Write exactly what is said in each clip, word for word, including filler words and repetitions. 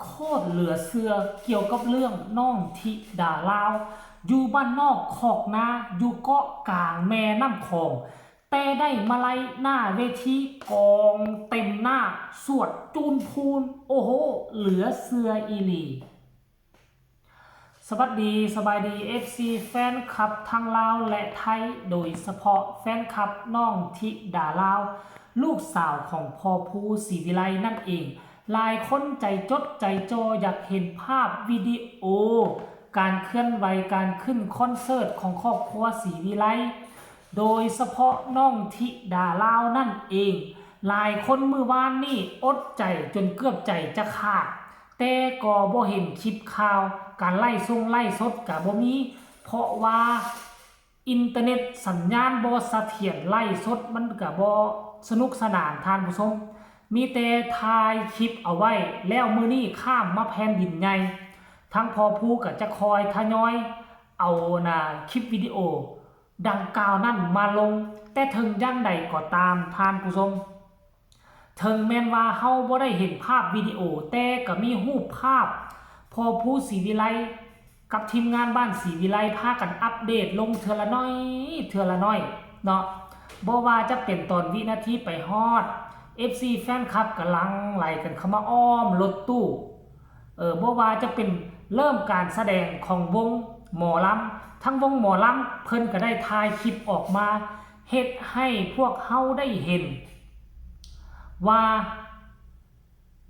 โคตรเหลือเชื่อเกี่ยวกับเรื่องน้องธิดาลาว อยู่บ้านนอกคอกนา อยู่เกาะกลางแม่น้ำของ แต่ได้มาลัยหน้าเวทีกองเต็มหน้า สวดจูนพูน โอ้โห เหลือเชื่ออีหลี สวัสดี สบายดี เอฟซี แฟนคลับทั้งลาวและไทย โดยเฉพาะแฟนคลับน้องธิดาลาว ลูกสาวของพ่อภูศรีวิไลนั่นเอง หลายคนใจจดใจจ่ออยากเห็นภาพวิดีโอ การเคลื่อนไหวการขึ้นคอนเสิร์ตของครอบครัวศรีวิไล โดยเฉพาะน้องธิดาลาวนั่นเอง หลายคนมื้อวานนี่อดใจจนเกือบใจจะขาด แต่ก็บ่เห็นคลิปข่าว การไลฟ์ส่งไลฟ์สดก็บ่มี เพราะว่าอินเทอร์เน็ตสัญญาณบ่เสถียร ไลฟ์สดมันก็บ่สนุกสนานท่านผู้ชม มีแต่ถ่ายคลิปเอาไว้ แล้วมื้อนี้ข้ามมาแผ่นดินใหญ่ ทั้งพ่อภูก็จะคอยทยอยเอานะคลิปวิดีโอดังกล่าวนั้นมาลง แต่ถึงอย่างใดก็ตามท่านผู้ชม ถึงแม้นว่าเฮาบ่ได้เห็นภาพวิดีโอ แต่ก็มีรูปภาพพ่อภูศรีวิไลกับทีมงานบ้านศรีวิไลพากันอัปเดตลงเทื่อละน้อย เทื่อละน้อยเนาะ บ่ว่าจะเป็นตอนวินาทีไปฮอด เอฟซี แฟนคลับก็หลั่งไหลกันเข้ามาอ้อมรถตู้ เออ บ่ว่าจะเป็นเริ่มการแสดงของวงหมอลำ ทั้งวงหมอลำเพิ่นก็ได้ถ่ายคลิปออกมา เฮ็ดให้พวกเฮาได้เห็น ว่า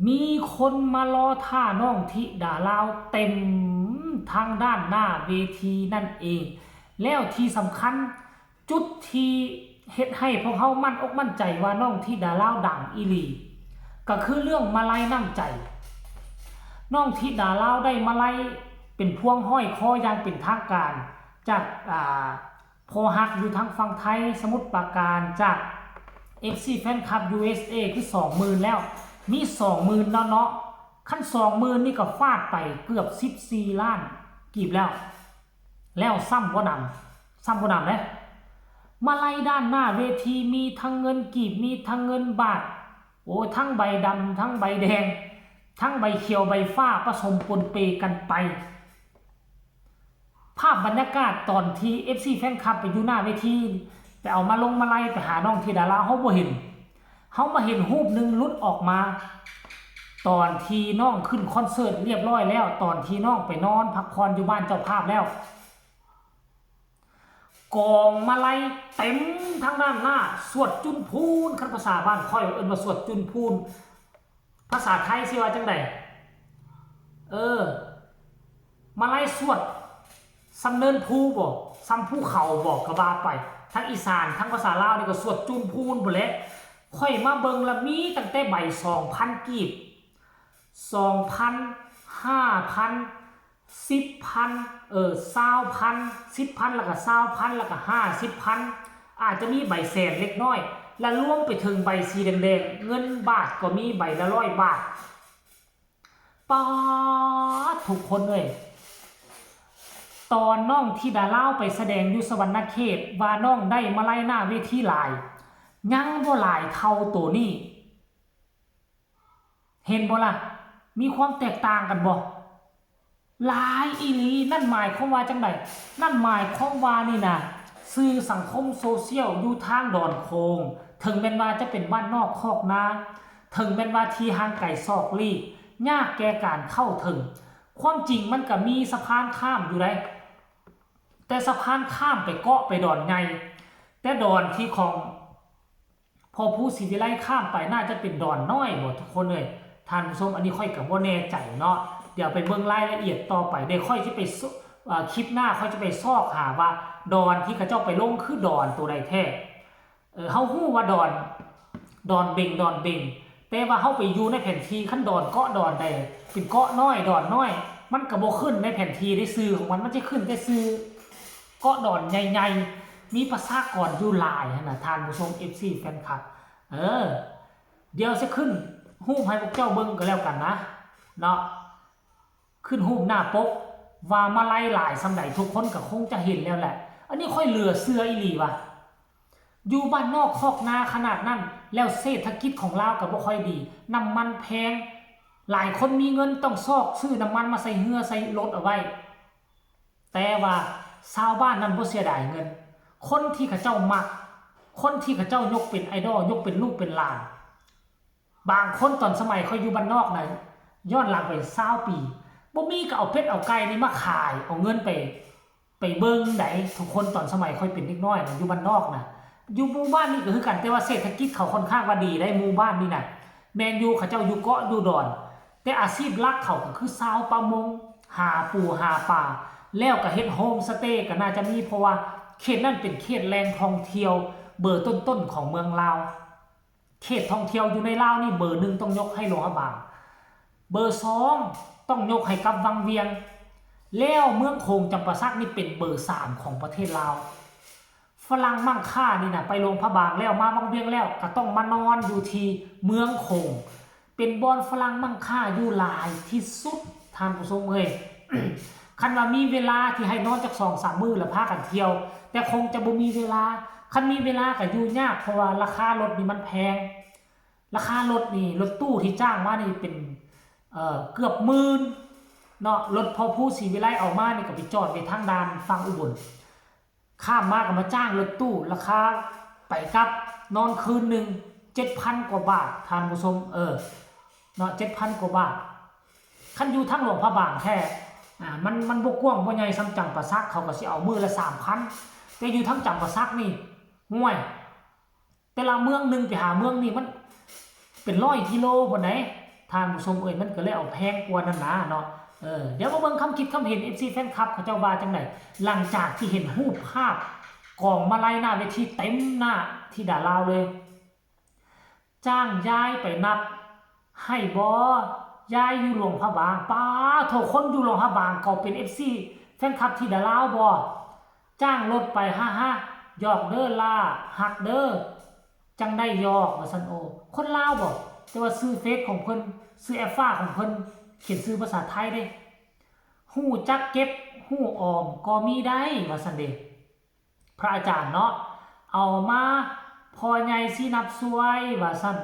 มีคนมารอท่าน้องธิดาลาวเต็มทางด้านหน้าเวทีนั่นเอง แล้วที่สำคัญจุดที่เฮ็ดให้พวกเฮามั่นอกมั่นใจว่าน้องธิดาลาวดังอีหลี ก็คือเรื่องมาลัยน้ำใจ น้องธิดาลาวได้มาลัยเป็นพวงห้อยคออย่างเป็นทางการ จากอ่า พอฮักอยู่ทางฝั่งไทย สมุทรปราการ จาก เอฟซี แฟนคลับ ยูเอสเอ คือสองหมื่นแล้ว มีสองหมื่นแล้วเนาะ คันสองหมื่นนี่ก็ฟาดไปเกือบสิบสี่ล้านกีบแล้ว แล้วซ้ำบ่นำ ซ้ำบ่นำเด้ มาลัยด้านหน้าเวทีมีทั้งเงินกีบ มีทั้งเงินบาท โอ้ ทั้งใบดำ ทั้งใบแดง ทั้งใบเขียวใบฟ้าผสมปนเปกันไป ภาพบรรยากาศตอนที่ เอฟซี แฟนคลับไปอยู่หน้าเวที ไปเอามาลงมาลัยไปหาน้องธิดาลาว เฮาบ่เห็น เฮามาเห็นรูปหนึ่งหลุดออกมา ตอนที่น้องขึ้นคอนเสิร์ตเรียบร้อยแล้ว ตอนที่น้องไปนอนพักผ่อนอยู่บ้านเจ้าภาพแล้ว กองมาลัยเต็มทางด้านหน้า สวดจุนพูน คันภาษาบ้านข้อยเอิ้นว่าสวดจุนพูน ภาษาไทยสิว่าจั่งใด เออ มาลัยสวดสำเนินภูบ่ สำภูเขาบ่ ก็ว่าไป ทางอีสาน ทางภาษาลาวนี่ก็สวดจุนพูนพู้นแหละ ข้อยมาเบิ่งละมีตั้งแต่ใบสองพันกีบ สองพัน ห้าพัน สิบพัน เออ ซาวพัน สิบพัน แล้วก็ซาวพัน แล้วก็ห้าสิบพัน อาจจะมีใบแสนเล็กน้อย และรวมไปถึงใบสีแดงๆ เงินบาทก็มีใบละร้อยบาท ป๊าด ทุกคนเอ้ย ตอนน้องธิดาลาวไปแสดงอยู่สะหวันนะเขต ว่าน้องได้มาลัยหน้าเวทีหลาย ยังบ่หลายเท่าโตนี้ เห็นบ่ล่ะ มีความแตกต่างกันบ่ หลายอีหลี นั่นหมายความว่าจั่งใด นั่นหมายความว่านี่นะ สื่อสังคมโซเชียลอยู่ทางดอนโคง ถึงแม่นว่าจะเป็นบ้านนอกคอกนา ถึงแม่นว่าที่ห่างไกลซอกลี้ ยากแก่การเข้าถึง ความจริงมันก็มีสะพานข้ามอยู่ได แต่สะพานข้ามไปเกาะไปดอนใหญ่ แต่ดอนที่ของพ่อภูศรีวิไลข้ามไปน่าจะเป็นดอนน้อยบ่ทุกคนเอ้ย ท่านผู้ชม อันนี้ข้อยก็บ่แน่ใจเนาะ เดี๋ยวไปเบิ่งรายละเอียดต่อไปเด้ ข้อยจะไปซ- เอ่อ คลิปหน้าข้อยจะไปซอกหาว่าดอนที่เขาเจ้าไปลงคือดอนตัวใดแท้ เออ เฮาฮู้ว่าดอน ดอนเบง ดอนเบง แต่ว่าเฮาไปอยู่ในแผนที่ คันดอนเกาะดอนใด เป็นเกาะน้อย ดอนน้อย มันก็บ่ขึ้นในแผนที่ได้ ชื่อของมัน มันจะขึ้นแต่ชื่อเกาะดอนใหญ่ๆ มีประชากรอยู่หลายหั้นน่ะ ท่านผู้ชม เอฟซี แฟนคลับ เออ เดี๋ยวจะขึ้นรูปให้พวกเจ้าเบิ่งก็แล้วกันนะ เนาะ ขึ้นรูปหน้าปก ว่ามาลัยหลายส่ำใด ทุกคนก็คงจะเห็นแล้วแหละ อันนี้ข้อยเหลือเชื่ออีหลีว่ะ อยู่บ้านนอกคอกนาขนาดนั้น แล้วเศรษฐกิจของลาวก็บ่ค่อยดี น้ำมันแพง หลายคนมีเงินต้องซอกซื้อน้ำมันมาใส่เฮือใส่รถเอาไว้ แต่ว่าชาวบ้านนั้นบ่เสียดายเงิน คนที่เขาเจ้ามัก คนที่เขาเจ้ายกเป็นไอดอล ยกเป็นลูกเป็นหลาน บางคนตอนสมัยข้อยอยู่บ้านนอกนะ ย้อนหลังไปซาวปี บ่มีก็เอาเป็ดเอาไก่นี่มาขาย เอาเงินไป ไปเบิ่งได๋ ทุกคนตอนสมัยข้อยเป็นเด็กน้อยนะ อยู่บ้านนอกนะ อยู่หมู่บ้านนี่ก็คือกัน แต่ว่าเศรษฐกิจเขาค่อนข้างว่าดีได๋ หมู่บ้านนี่นะ แม่นอยู่ เขาเจ้าอยู่เกาะอยู่ดอน แต่อาชีพหลักเขาก็คือชาวประมง หาปูหาปลา แล้วก็เฮ็ดโฮมสเตย์ก็น่าจะมี เพราะว่าเขตนั้นเป็นเขตแหล่งท่องเที่ยวเบอร์ต้นๆของเมืองลาว เขตท่องเที่ยวอยู่ในลาวนี่เบอร์หนึ่งต้องยกให้หลวงพระบาง เบอร์สองต้องยกให้กับวังเวียง แล้วเมืองโขงจำปาสักนี่เป็นเบอร์สามของประเทศลาว ฝรั่งมั่งค่านี่นะ ไปหลวงพระบางแล้วมาวังเวียงแล้วก็ต้องมานอนอยู่ที่เมืองโขง เป็นบ่อนฝรั่งมั่งค่าอยู่หลายที่สุด ท่านผู้ชมเอ้ย คันว่ามีเวลาที่ให้นอนจักสองสามมื้อแล้วพากันเที่ยว แต่คงจะบ่มีเวลา คันมีเวลาก็อยู่ยาก เพราะว่าราคารถนี่มันแพง ราคารถนี่ รถตู้ที่จ้างมานี่เป็น เอ่อ เกือบหมื่นเนาะ รถพ่อภูศรีวิไลเอามานี่ก็ไปจอดไว้ทางด่านฝั่งอุบล ข้ามมาก็มาจ้างรถตู้ ราคาไปกลับนอนคืนหนึ่ง เจ็ดพันกว่าบาท ท่านผู้ชม เออ เนาะ เจ็ดพันกว่าบาท คันอยู่ทางหลวงพระบางแท้ อ่า มัน มันบ่กว้างบ่ใหญ่ส่ำจำปาสัก เขาก็สิเอามื้อละสามพัน แต่อยู่ทางจำปาสักนี่ ห่วย แต่ละเมืองหนึ่งไปหาเมืองนี่มันเป็นร้อยกิโลพุ้นได๋ ท่านผู้ชมเอ้ย มันก็เลยเอาแพงกว่านั่นนะเนาะ เออ เดี๋ยวมาเบิ่งคำคิดคำเห็น เอฟซี แฟนคลับเขาเจ้าว่าจั่งใด หลังจากที่เห็นรูปภาพกองมาลัยหน้าเวทีเต็มหน้าธิดาลาวเลย จ้างยายไปนับให้บ่ ยายอยู่หลวงพระบาง ป๊าโถ คนอยู่หลวงพระบางก็เป็น เอฟซี แฟนคลับธิดาลาวบ่ จ้างรถไป ฮ่าฮ่า หยอกเด้อล่า ฮักเด้อ จั่งได้หยอก ว่าซั่น โอ้ คนลาวบ่ แต่ว่าชื่อเฟซของเพิ่น ชื่อแอปฟ้าของเพิ่น เขียนชื่อภาษาไทยเด้ ฮู้จักเก็บ ฮู้ออมก็มีได้ ว่าซั่นเด้ พระอาจารย์เนาะ เอามา พ่อใหญ่สินับซวย ว่าซั่น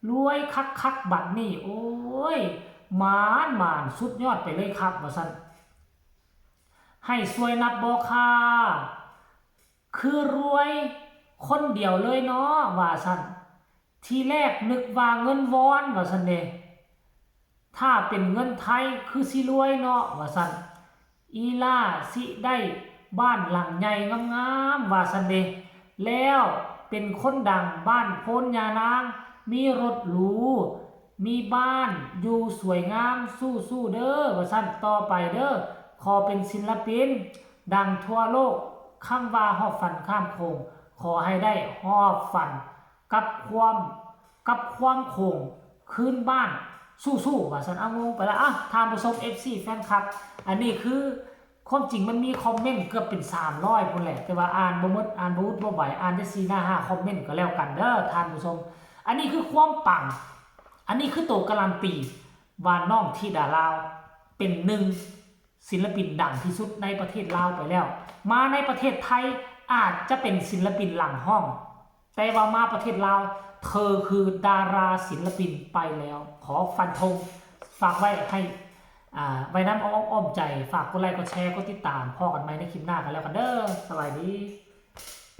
รวยคักๆ บัดนี้ โอ้ย หมานๆ สุดยอดไปเลยครับ ว่าซั่น ให้ซวยนับบ่ค่ะ คือรวยคนเดียวเลยเนาะ ว่าซั่น ทีแรกนึกว่าเงินวอน ว่าซั่นเด้ ถ้าเป็นเงินไทยคือสิรวยเนาะ ว่าซั่น อีหล่าสิได้บ้านหลังใหญ่งามๆ ว่าซั่นเด้ แล้วเป็นคนดังบ้านโพนยานาง มีรถหรู มีบ้านอยู่สวยงาม สู้ๆ เด้อ ว่าซั่น ต่อไปเด้อ ขอเป็นศิลปินดังทั่วโลก คำว่าฮอดฝันข้ามโขง ขอให้ได้ฮอดฝัน กับความ กับความโขงคืนบ้าน สู้ๆ ว่าซั่น เอางงไปละ อ่ะ ท่านผู้ชม เอฟซี แฟนคลับ อันนี้คือ ความจริงมันมีคอมเมนต์เกือบเป็นสามร้อยพุ้นแหละ แต่ว่าอ่านบ่หมด อ่านบ่หวุดบ่ไหว อ่านแต่สี่หน้าห้าคอมเมนต์ก็แล้วกันเด้อ ท่านผู้ชม อันนี้คือความปัง อันนี้คือตัวการันตีว่าน้องธิดาลาวเป็นหนึ่งศิลปินดังที่สุดในประเทศลาวไปแล้ว มาในประเทศไทยอาจจะเป็นศิลปินหลังห้อง แต่ว่ามาประเทศลาว เธอคือดาราศิลปินไปแล้ว ขอฟันธง ฝากไว้ให้ อ่า ไว้นำอ้อมอ้อมใจ ฝากกดไลค์ กดแชร์ กดติดตาม พ้อกันใหม่ในคลิปหน้ากันแล้วกันเด้อ สบายดี